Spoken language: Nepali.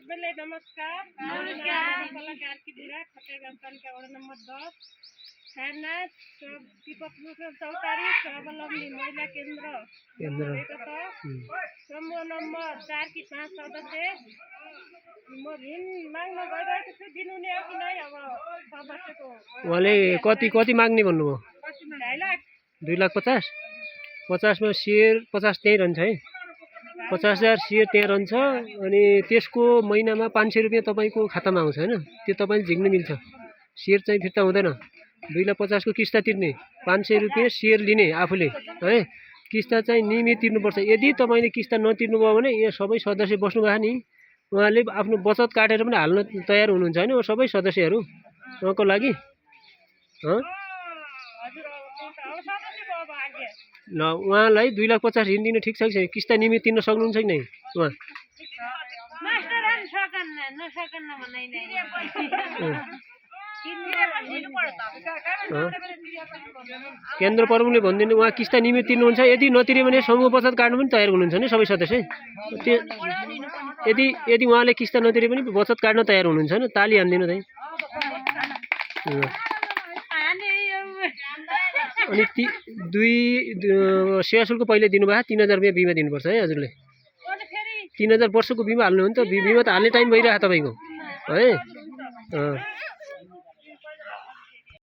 सबैलाई नमस्कार। कलाकारकी बुढा खटेगाउँका वडा नम्बर 10 खारनाथ दीपक चौतारी स्वावलम्बी महिला केन्द्र समूह नम्बर 4 की 5 सदस्य म ऋण माग्न गइरहेको छु। दिनुहुने हो कि नै? अब सदस्यको उहाँले कति माग्ने भन्नुभयो? 2,50,000। 50 मा शेयर 50 त्यही रहन्छ है। 50,000 शेयर त्यहाँ रहन्छ अनि त्यसको महिनामा 500 रुपैयाँ तपाईँको खातामा आउँछ हैन? त्यो तपाईँले झिक्न मिल्छ। शेयर चाहिँ फिर्ता हुँदैन। 2,50,000 को किस्ता तिर्ने, 500 रुपैयाँ शेयर लिने आफूले है। किस्ता चाहिँ नियमित तिर्नुपर्छ। यदि तपाईँले किस्ता नतिर्नु भयो भने यहाँ सबै सदस्य बस्नु भएको नि, उहाँले आफ्नो बचत काटेर पनि हाल्न तयार हुनुहुन्छ हैन? सबै सदस्यहरू उहाँको लागि ल उहाँलाई 2,50,000 ऋण दिन ठिक छ कि छैन? किस्ता नियमित तिर्न सक्नुहुन्छ कि नै उहाँ? केन्द्र प्रमुखले भनिदिनु उहाँ किस्ता नियमित तिर्नुहुन्छ। यदि नतिर्यो भने समूह बचत काट्नु पनि तयार हुनुहुन्छ नि सबै सदस्य। यदि उहाँले किस्ता नतिरे पनि बचत काट्न तयार हुनुहुन्छ नि, ताली हान्दिनु चाहिँ। अनि सेवा शुल्क पहिले दिनुभयो 3,000 रुपैयाँ बिमा दिनुपर्छ है हजुरले। 3,000 वर्षको बिमा हाल्नु हो नि त। बिमा त हाल्ने टाइम भइरहेको तपाईँको है।